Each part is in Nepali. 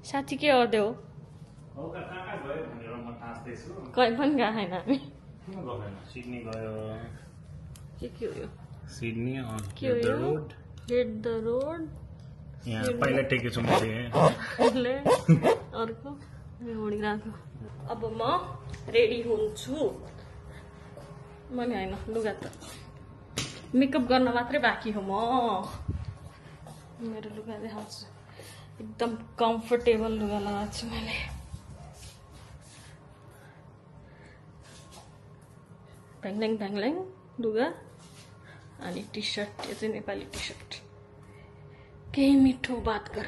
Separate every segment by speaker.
Speaker 1: साथी के गर्दै हो? कहीँ पनि गएको छैन हामी।
Speaker 2: सिडनी गयो।
Speaker 1: के हो यो?
Speaker 2: सिडनी
Speaker 1: के हो यो? Hit the road.
Speaker 2: यहाँ पहिला टेकेछु मैले।
Speaker 1: अर्को उडिरहेको। अब म रेडी हुन्छु। मैले होइन, लुगा त मेकअप गर्न मात्रै बाँकी हो। मेरो लुगा देखाउँछु। एकदम कम्फर्टेबल लुगा लगाएको छु मैले। भ्याङल्याङ भ्याङल्याङ लुगा अनि टी सर्ट। यो चाहिँ नेपाली टी सर्ट। केही मिठो बात गर।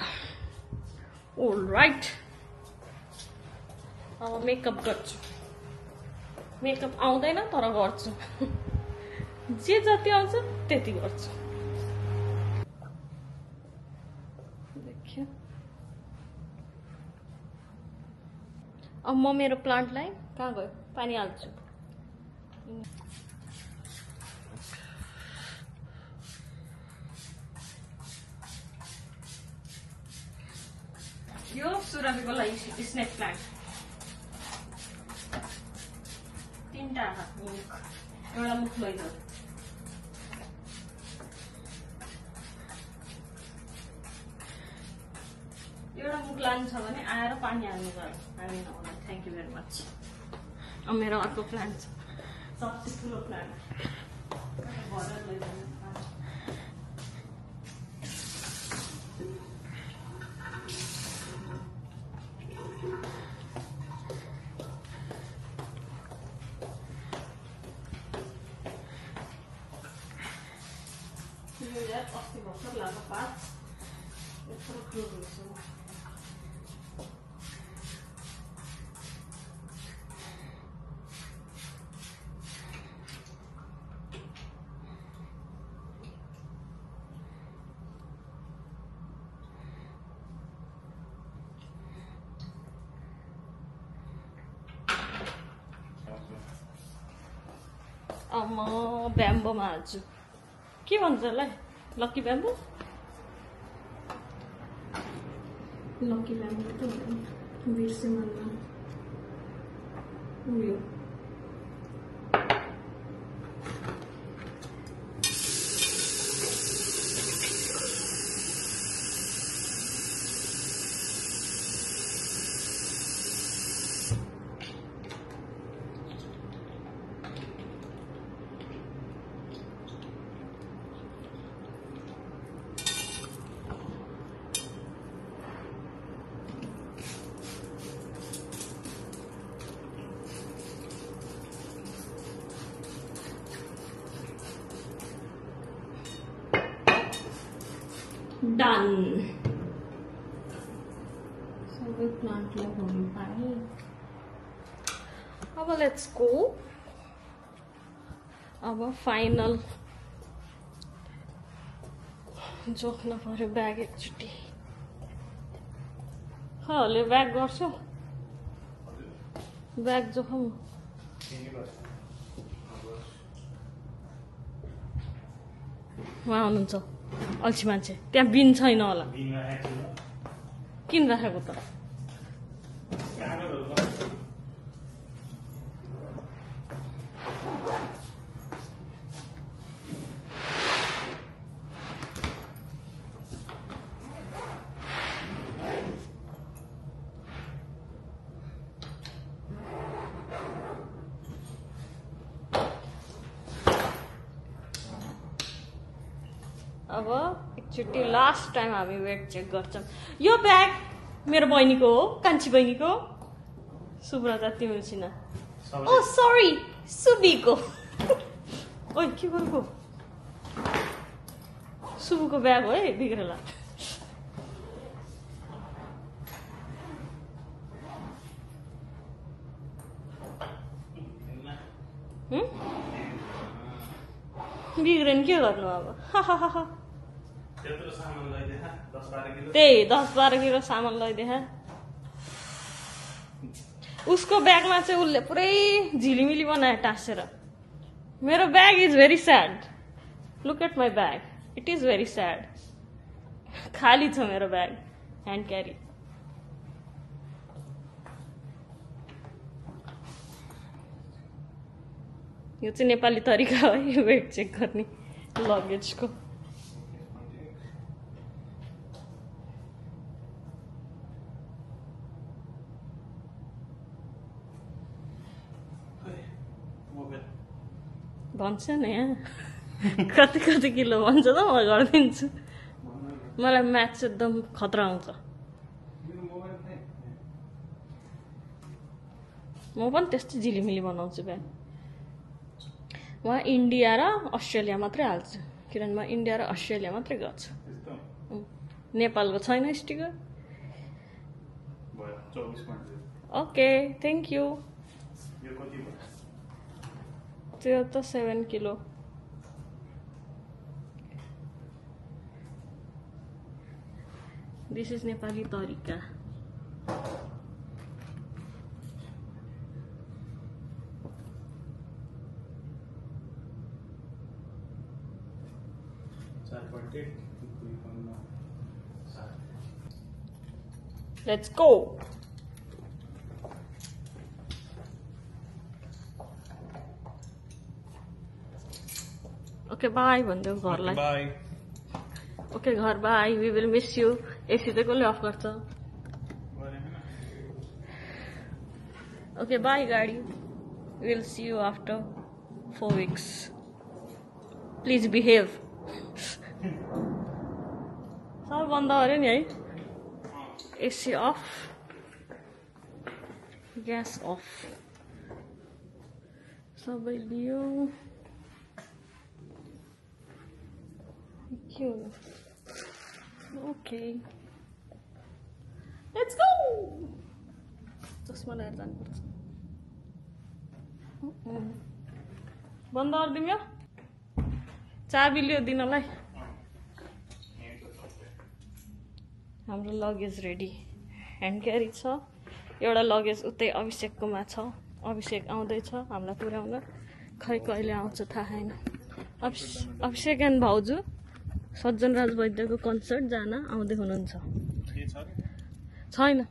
Speaker 1: ऑलराइट, अब मेकअप गर्छु। मेकअप आउँदैन तर गर्छु। जे जति आउँछ त्यति गर्छु। देखियो। अब म मेरो प्लान्टलाई कहाँ गयो? पानी हाल्छु। यो सुरभिको लागि स्नेक प्लान्ट। 3टा मुख, एउटा मुख लैजाऊ। एउटा मुख लान्छ भने आएर पानी हाल्नु पर्यो। हामी नहुँदा। Thank you very much. अब मेरो अर्को प्लान्ट छ, सबसे ठुलो प्लान्ट। भरेर लैजानु। अस्ति भर्खर लाग्यो पात। यत्रो ठुलो हुन्छु। अब म ब्याम्बोमा हाल्छु। के भन्छ यसलाई? Lucky bamboo? लकी ब्याम्बो त बिर्सेँ मैले। उयो डन। सबै प्लान्टलाई भर्नु पाएँ। अब लेट्स गो। अब फाइनल जोख्न पर्यो ब्याग एकचोटि। हले ब्याग गर्छु। ब्याग जोखौँ। उहाँ हुनुहुन्छ अल्छी मान्छे। त्यहाँ बिन छैन होला। किन राखेको त? अब एकचोटि लास्ट टाइम हामी वेट चेक गर्छौँ। यो ब्याग मेरो बहिनीको हो, कान्छी बहिनीको। सुब्रता तिम्रो छिन। ओ सरी, सुबीको। ओइ के गरेको? सुबुको ब्याग हो है, बिग्रेला। बिग्रे नि के गर्नु अब? त्यही 10-12 किलो सामान लैदेखा। उसको ब्यागमा चाहिँ उसले पुरै झिलिमिली बनायो टाँसेर। मेरो bag is very sad. Look at my bag, it is very sad. खाली छ मेरो ब्याग, ह्यान्ड क्यारी। यो चाहिँ नेपाली तरिका हो यो वेट चेक गर्ने लगेजको। भन्छ नि यहाँ कति कति किलो भन्छ त म गरिदिन्छु। मलाई म्याथ चाहिँ एकदम खतरा आउँछ। म पनि त्यस्तै झिलिमिली बनाउँछु बिहान। म इन्डिया र अस्ट्रेलिया मात्रै हाल्छु किनभने म इन्डिया र अस्ट्रेलिया मात्रै गर्छु। नेपालको छैन स्टिकर। Okay thank you. त्यो त 7 किलो। दिस इज नेपाली तरिका। Let's go. Okay, bye भन्दै घरलाई।
Speaker 2: बाई।
Speaker 1: Okay, घर bye. We will miss you. AC चाहिँ कसले अफ गर्छ? Okay, bye गाडी। We'll see you after 4 weeks. Please behave. सब बन्द गर्यो नि है? एसी अफ, ग्यास अफ, सबै लियो। के हो? Okay, let's go. चस्मा लगाएर जानुपर्छ। बन्द गरिदिउँ। चाबी लियो दिनलाई। हाम्रो लगेज रेडी, ह्यान्ड क्यारी छ। एउटा लगेज उतै अभिषेककोमा छ। अभिषेक आउँदैछ हामीलाई पुर्याउन। खै कहिले आउँछ थाहा छैन। अभिषेक एन्ड भाउजू सज्जन राज वैद्यको कन्सर्ट जान आउँदै हुनुहुन्छ। छैन।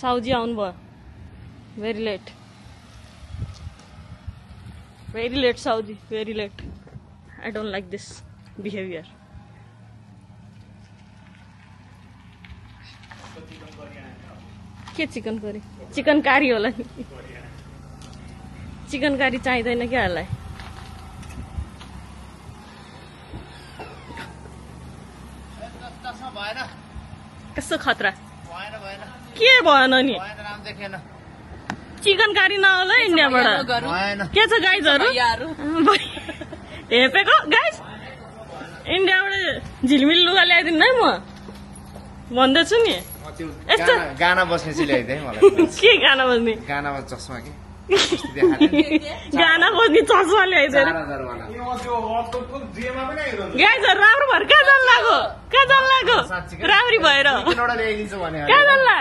Speaker 1: साउजी आउनुभयो। Very late. Very late, Saudi. Very late. I don't like this behavior. के चिकन करी? चिकन कारी होला नि। चिकन कारी चाहिँदैन क्या हामीलाई। कस्तो खतरा? के भएन नि? चिकन कारी नहोला इन्डियाबाट। के छ गाइजहरू? हेपेको गाइज इन्डियाबाट झिलमिल लुगा ल्याइदिनु है। म भन्दैछु नि यस्तो
Speaker 3: गाना बस्ने चाहिँ ल्याइदिए मलाई।
Speaker 1: के गाना बज्ने?
Speaker 3: गानामा चस्मा के
Speaker 1: गाना बज्ने चस्मा ल्याइदिएर गाइजहरू राम्रो भएर कहाँ जानु लाग्यो? कहाँ जानु लाग्यो? राम्री भएर कहाँ जान्ला?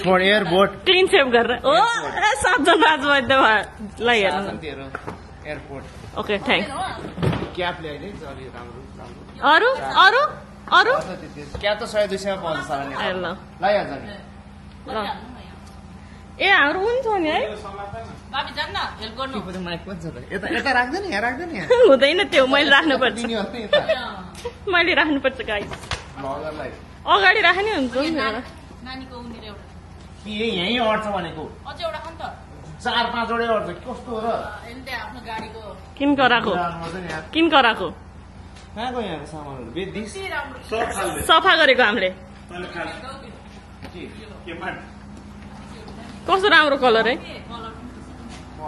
Speaker 3: एयरपोर्ट
Speaker 1: क्लिन सेभ गरेर। ओ सज्जन राज वैद्यलाई हेर्नु।
Speaker 3: एयरपोर्ट।
Speaker 1: Okay thank.
Speaker 3: क्याप ल्याइदिए राम्रो।
Speaker 1: अरू अरू अरू
Speaker 3: क्याप त 100-200 मा पाउँछ साला नि।
Speaker 1: ल
Speaker 3: लैहाल्छ नि।
Speaker 1: ल ए हाम्रो हुन्छ नि है।
Speaker 4: बाबी जान्न हेल्प गर्नु।
Speaker 3: त्यो माइक पनि छ त। यता यता राख्दैन नि, यहाँ राख्दैन नि।
Speaker 1: हुँदैन त्यो, मैले राख्नुपर्छ।
Speaker 3: दिने हो नि यता।
Speaker 1: मैले राख्नुपर्छ गाइस।
Speaker 3: भगरलाई
Speaker 1: अगाडि राख्ने हुन्छ नि।
Speaker 4: नानीको उनीर एउटा
Speaker 3: के यही अट्छ भनेको?
Speaker 4: अझै एउटा खान त
Speaker 3: 4-5 वटै अट्छ। कस्तो हो र?
Speaker 4: एन्ते आफ्नो गाडीको
Speaker 1: किन कराको? किन कराको?
Speaker 3: कहाँ गयो यहाँको सामानहरू? बेच्दिस्?
Speaker 1: सफा गरेको हामीले। कस्तो राम्रो कलर है।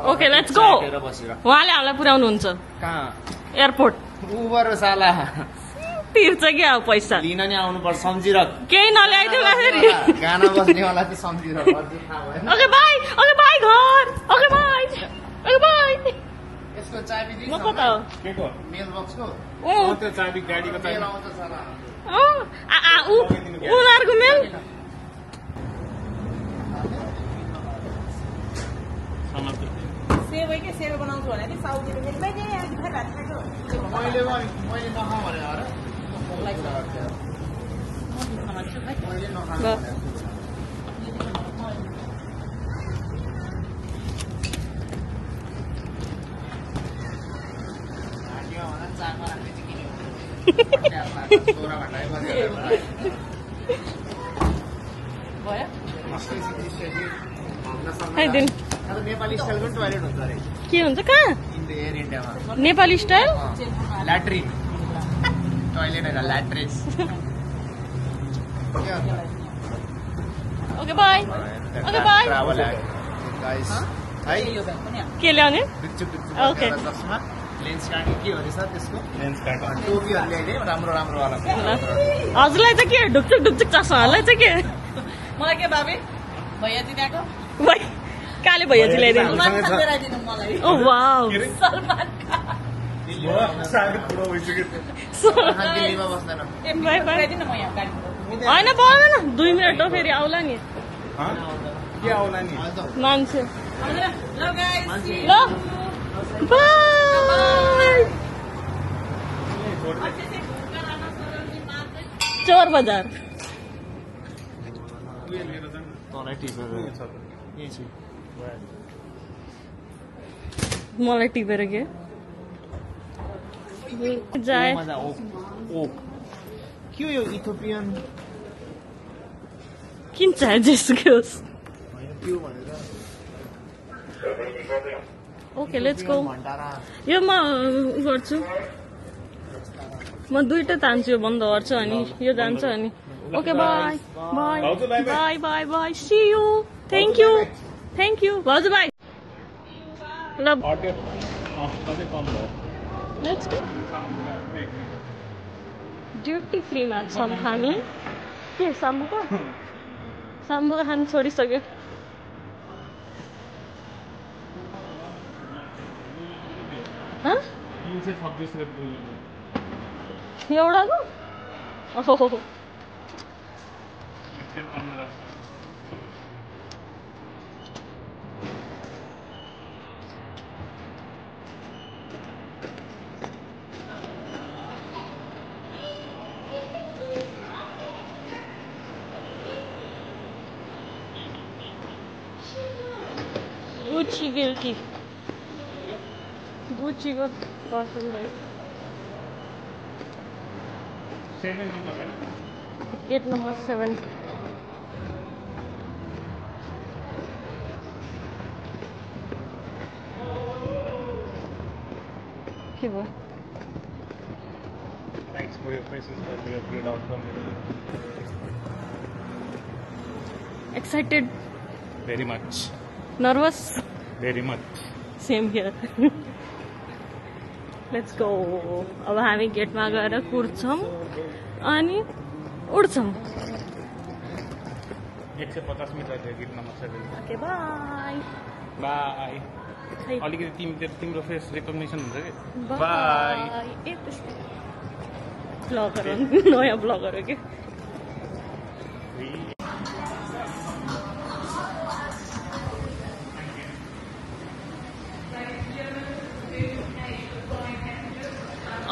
Speaker 1: Okay let's go. उहाँले हामीलाई पुर्याउनुहुन्छ
Speaker 3: कहाँ?
Speaker 1: एयरपोर्ट।
Speaker 3: उबर साला
Speaker 1: तिर्छ क्या अब पैसा।
Speaker 3: लिन नि आउनुपर्छ। सम्झिर
Speaker 1: केही नल्याइदिउँला फेरि।
Speaker 3: गाना बस्नेवाला चाहिँ सम्झिर।
Speaker 1: Okay bye. ओके बाई घर। Okay bye. Okay bye.
Speaker 3: यसको चाबी दिन्छ।
Speaker 1: म कता हो?
Speaker 2: के को?
Speaker 3: मेल बक्सको
Speaker 2: त्यो चाबी गाडीको चाबी।
Speaker 3: मेल आउँछ साला।
Speaker 1: उनीहरूको मेल।
Speaker 4: सेवै के सेव बनाउँछु भने नि साउजीले फेरि मैले
Speaker 3: मैले नखाउँ भने अरे मैले नखाउँ भने
Speaker 1: खाइदिनु
Speaker 3: नेपाली स्टाइलको टोयलेट हुन्छ अरे
Speaker 1: के हुन्छ कहाँ
Speaker 3: एयर इन्डियामा
Speaker 1: नेपाली स्टाइल
Speaker 3: ल्याट्रिन टोयलेट होइन ल्याट्रिस
Speaker 1: okay bye okay bye
Speaker 3: travel guys है
Speaker 1: के ल्याउने
Speaker 3: बिच्चुक
Speaker 1: Okay.
Speaker 3: चस्मा लेन्स काट्ने के हो रहेछ त्यसको
Speaker 2: लेन्स काट
Speaker 3: टोपीहरू ल्याइदिए राम्रो राम्रो वाला
Speaker 1: हजुरलाई चाहिँ के ढुकचुक ढुकचुक चस्माहरूलाई चाहिँ के
Speaker 4: मलाई के बाबे भैया दिदाको
Speaker 1: भाइ काले भैयाजी ल्याइदिनु
Speaker 4: सलमान खान गराइदिनु मलाई
Speaker 1: ओ वाउ
Speaker 4: सलमान खान
Speaker 3: दिल्लीमा बस्दैन
Speaker 1: बाई बाई
Speaker 4: गराइदिनु म यहाँ गाडी
Speaker 1: होइन पाउँदैन 2 मिनट हो फेरि आउला नि
Speaker 2: के आउला नि
Speaker 1: मान्छे
Speaker 4: ल गाइस
Speaker 1: ल बाई चोर बजार
Speaker 3: तँलाई टिपेर
Speaker 1: मलाई टिपेर के जाए
Speaker 3: ओ के हो यो इथोपियन
Speaker 1: किन चाहे जेसुकै होस्
Speaker 3: त्यो भनेर
Speaker 1: ओके लेट्स गो
Speaker 3: भण्डारा
Speaker 1: यो म उ गर्छु म दुईटा तान्छु यो बन्द गर्छु अनि यो जान्छ अनि okay bye bye bye bye bye see you thank you भाउजू बाई ल
Speaker 2: कति कम भयो
Speaker 1: लेट्स गो ड्युटी फ्रीमा छौँ हामी के साम्बुको खानु छोडिसक्यो हँ
Speaker 2: 326 रुपियाँ
Speaker 1: एउटाको ओहो गुच्चीको पर्सन भयो
Speaker 2: 7 नम्बर
Speaker 1: गेट नम्बर 7 के भयो
Speaker 2: Thanks for your patience for your great outcome.
Speaker 1: Excited
Speaker 2: Very much.
Speaker 1: Nervous
Speaker 2: Very much.
Speaker 1: Same here let's go अब हामी गेटमा गएर कुर्छौँ अनि उड्छौँ
Speaker 2: 150 मिटर थियो गीत नम्बर 7.
Speaker 1: Okay bye
Speaker 2: by. अलिकति तिम्रो फेस रिकग्निसन हुन्छ कि
Speaker 1: बाई ए त्यस्तो ब्लगर हो नयाँ ब्लगर हो कि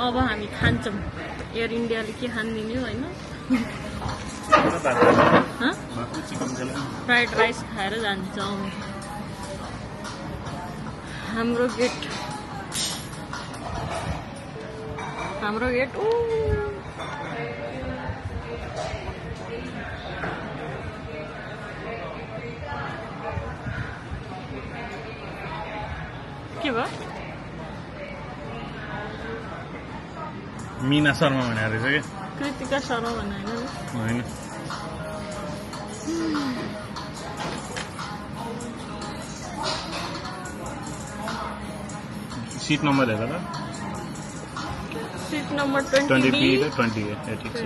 Speaker 1: अब हामी खान्छौँ एयर इन्डियाले के खानिदिने होइन फ्राइड राइस खाएर जान्छौँ हाम्रो गेट के भयो
Speaker 2: मीना शर्मा भनेर रहेछ कि
Speaker 1: कृतिका शर्मा भने होइन
Speaker 2: होइन सीट नम्बर हेर त
Speaker 1: सिट नम्बर
Speaker 2: 20B
Speaker 1: 20B
Speaker 2: र 28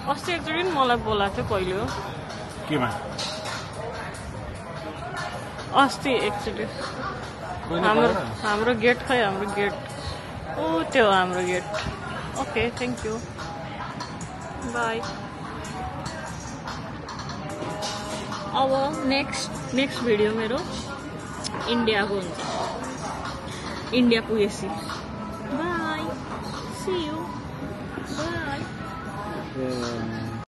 Speaker 1: अस्ति एकचोटि नि मलाई बोलाएको थियो कहिले हो
Speaker 2: केमा
Speaker 1: अस्ति एकचोटि हाम्रो गेट खै हाम्रो गेट ओ त्यो हाम्रो gate okay thank you bye अब नेक्स्ट भिडियो मेरो इन्डियाको हुन्छ इन्डिया पुगेपछि बाई सी यू बाई